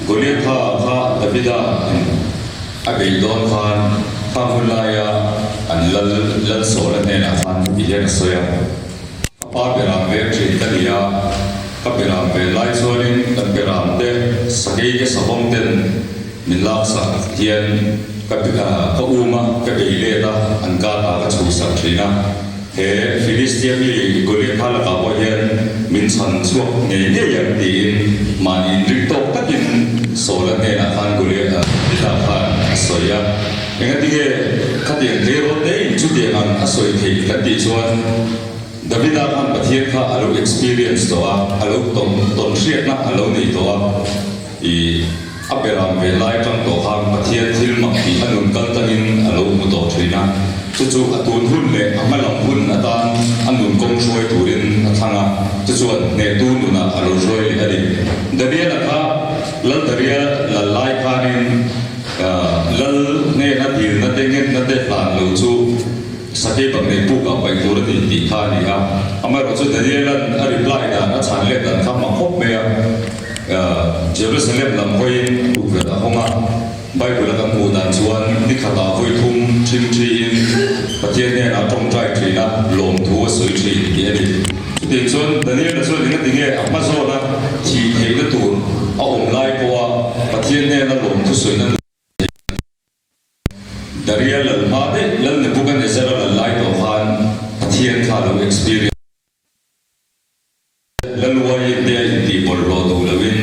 Goliatha kha Davida in a beih dawn khan khang hun laia an lal lal Saula hnenah khan heti hian a sawi a, Ka pa beram veng thin ka ni a, ka beram ven lai chuanin kan beram te sakei te savawm ten min laksak hian ka ka um a, ka bei let a, an kata ka chhuhsak thin a. He Philistia mi Goliatha lakah pawh hian min chhan chhuak ngei ngei ang tiin mahni inring tawk takin Saula hnenah khan Goliatha khan a sawi a. Engatinge khatiang tleirawl tein chutiang ang a sawi theih kan tih chuan Davida khan Pathian kha a lo experience tawh a, a lo tawn tawn hriatna a lo nei tawh a. I a beram ve lai atang tawh khan Pathian thil mak tih a nun kal tangin a lo hmu tawh thin a, chu chu a tun hun leh a hma lam hun atan a nun kawng hruai turin a thlang a, chu chuan hnehtu nunah a lo hruai leh a ni. Daniela kha Lal Daria lal lai khanin Lal hnena dilna te ngenna te hlan lo chu Sakei bang nei puk ah paih tur a ni tih kha a ni a, amaherawhchu Daniela'n a reply dan a chhan let dan kha hma khawp mai a. Jerusalem lam hawiin tukverh a hawng a, Bible a kan hmuh dan chuan ni khatah vawi thum ṭhim ṭhiin Pathian hnenah ṭawngṭai ṭhin a, lawmthu a sawi ṭhin tih a ni. Chutiang chuan Daniel-a chuan engati nge a hma zawna thih theihna tur a awm lai pawha Pathian hnena lawmthu sawina tur Daria lal hma daih Lal Nebuchadnezzar-a lal lai tawh khan Pathian kha a lo experience. Laluaiin te a intih bawlhhlawh duh loin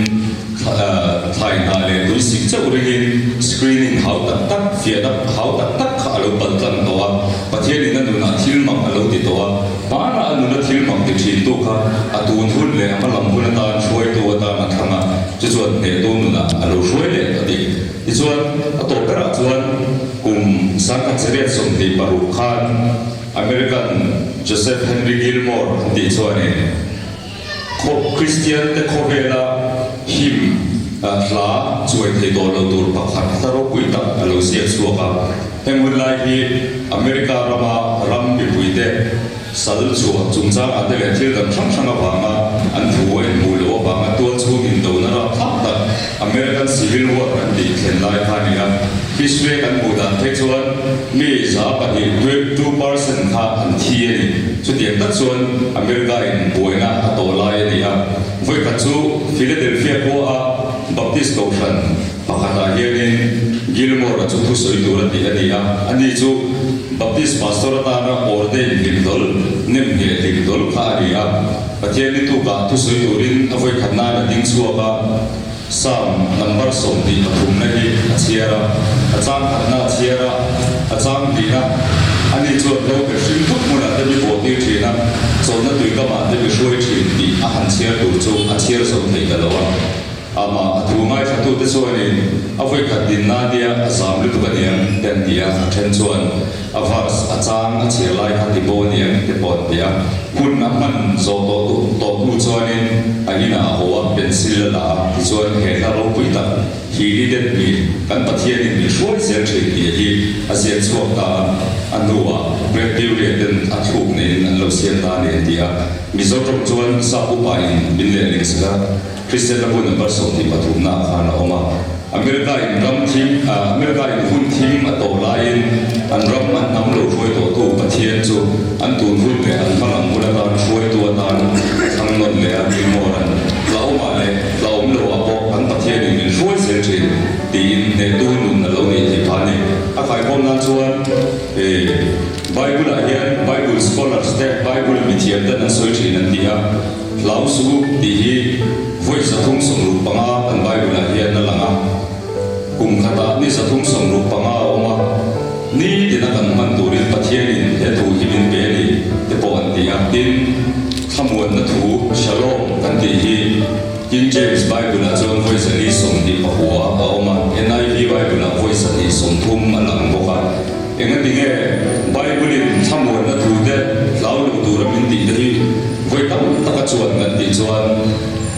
thlai hnah leh tui sik chauh ringin screening hau tak tak, fiahna hau tak tak kha a lo pal tlang tawh a, Pathianin a nunah thil mak a lo ti tawh a, hmanah a nuna thil mak ti thintu kha a tun hun leh a hmalam hun atan hruaitu atan a thlang a, chu chuan hnehtu nunah a lo hruai leh a ti. Tichuan, a tawp berah chuan kum 1926 khan, American Joseph Henry Gilmore an tih chuanin khaw Kristian te khawvela him hla chuai thei tawh lo tur pakhat hla ropui tak a lo ziak chhuak a. Heng hun lai hi America rama ram mipuite sal chhuah chungchangah te leh thil dang hrang hrang avanga an thu a inhmuh loh avanga tual chhung indona rapthlak tak American Civil War an tih thlen lai kha a ni a. History kan hmuh dan phei chuan mi 2%, 2%, kha an thi a ni. Chutiang tak chuan America in buaina a tawh lai a ni a. Vawikhat chu Philadelphia khua a Baptist kohhran pakhatah hianin Gilmore-a chu thusawi tur a tih a ni a. Ani chu Baptist pastor atana ordain hlimdawl, nemngheh hlimdawl kha a ni a. Pathian ni tukah thusawi turin a vawikhat nan a ding chhuak a. Psalm number 23 na hi a chhiar a, a chang khatna a chhiar a, a chang hnihna. Ani chuan lo pe hrim thuk hmunah te mi bawhtir thin a, chawlhna tuikamah te mi hruai thin tih a han chhiar tur chu a chhiar zo thei ta lo a. Amah a thu ngaithlatute chuanin a vawikhat dinna nia a zam lutuk aniang te an ti a, a then chuan A verse a chang a chhiar lai kha ti bo aniang te pawh an ti a. Hun a hman zawh tawh tawh hnu chuanin a inah a haw a, pencil a la a, tichuan he hla ropui tak hi Eden hi kan Pathianin min hruai zel thin tih hi a ziak chhuak ta a, a hnuah Presbyterian ten a thluk neiin an lo siam ta a ni an ti a. Mizo tawng chuan Sap upa in min lehling sak a. Kristian ram hun number 23 na ah khan a awm a. America in ram thim, America in hun thim a tawh laiin an ram an hnam lo hruai tawhtu Pathian chu an tun hun leh an hma lam hun atan hruaitu atan a thlang nawn leh a, Gilmore-a'n hlauhawmah leh hlauhawm loah pawh kan Pathianin min hruai zel thin tiin hnehtu nun a lo neih theih phah a ni. A khaikhawm nan chuan Bible-ah hian Bible scholars te, Bible mithiam ten an sawi thin an ti a. Hlau suh tih hi vawi 365 kan Bible-ah hian a lang a. Kum khatah ni 365 a awm a, ni tina kan hman turin Pathianin he thu hi min pe a ni te pawh an ti a. Tin, thlamuanna thu, Shalom, kan tih hi King James Bible-ah chuan vawi 429 a awm a, NIV Bible-ah vawi 130 a lang bawk a. Engati nge Bible-in thlamuanna thu te hlau lo tura min tih te hi vawi tam taka chuan kan tih chuan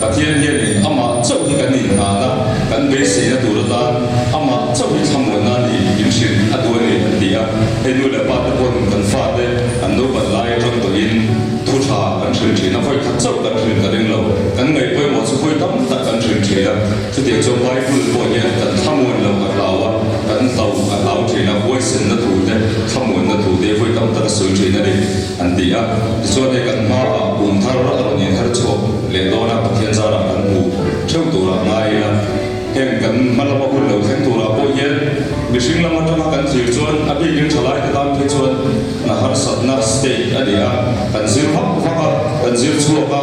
Pathian hianin amah chauh hi kan inhnan a, kan beiseina tur atan amah chauh hi thlamuanna a ni min hrilh a duh a ni an ti a. Hei nu leh pa te pawn kan fate an naupan lai atang tawhin thu tha kan hrilh thin a, vawi khat chauh kan hrilh ka ring lo. Kan ngaih pawimawh chu vawi tam tak kan hrilh thin. thin a. Chutiang chuan Bible pawh hian kan thlamuan loh a hlau a, kan hlau a hlau thin a, huaisenna thu te, thlamuanna thu te vawi tam tak a sawi thin a ni, an ti a. Tichuan hei kan hmaah kum thar a rawn inher chhuak leh dawn a, Pathian zarah kan hmu theuh turah ngai ila. Heng kan hma lama hun lo thleng turah pawh hian mihring lam atanga kan thlir chuan a bikin thalaite tan phei chuan hna harsatna state a ni a, kan zir vak vak a, kan zir chhuak a,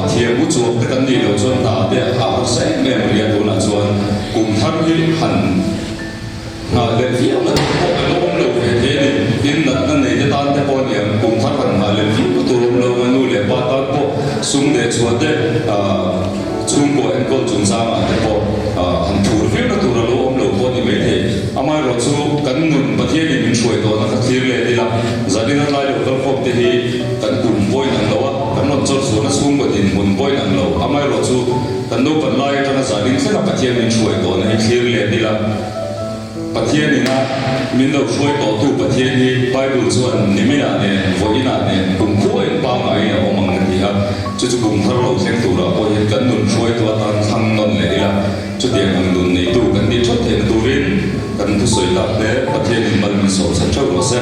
thiam u chuak te kan nih loh chuan hna te a harsa em em a nia tunah chuan kum thar hi han Nghah leh viau na tur pawh an awm lo ve thei a ni. Tin, natna nei te tan te pawh a niang, kum thar han nghah leh viau na tur awm lo a, nu leh pa tan pawh sum leh chhuah te, chhungkaw enkawl chungchangah te pawh han phur viau na tur a lo awm lo pawh a ni maithei. Amaherawhchu, kan nun Pathianin min hruai tawhna kha thlir let ila, zanin a tlai lo kalkhawm te hi kan kum pawhin ang lo a, kan rawn chawr chhuahna chhungkaw dinhmun pawhin ang lo. Amaherawhchu, kan naupan lai atanga zanin thlenga Pathian min hruai tawhna hi thlir let ila, Pathian ina min lo hruai tawhtu Pathian hi Bible chuan niminah nen, vawiinah nen, kumkhua in pangaiin a awm ang a ti a. Chu chu kum thar lo thleng turah pawh hian kan nun hruaitu atan thlang nawn leh ila, chutiang ang nun neitu kan nih thawt theihna turin kan thusawi tak te Pathianin mal min sawmsak theuh rawh se.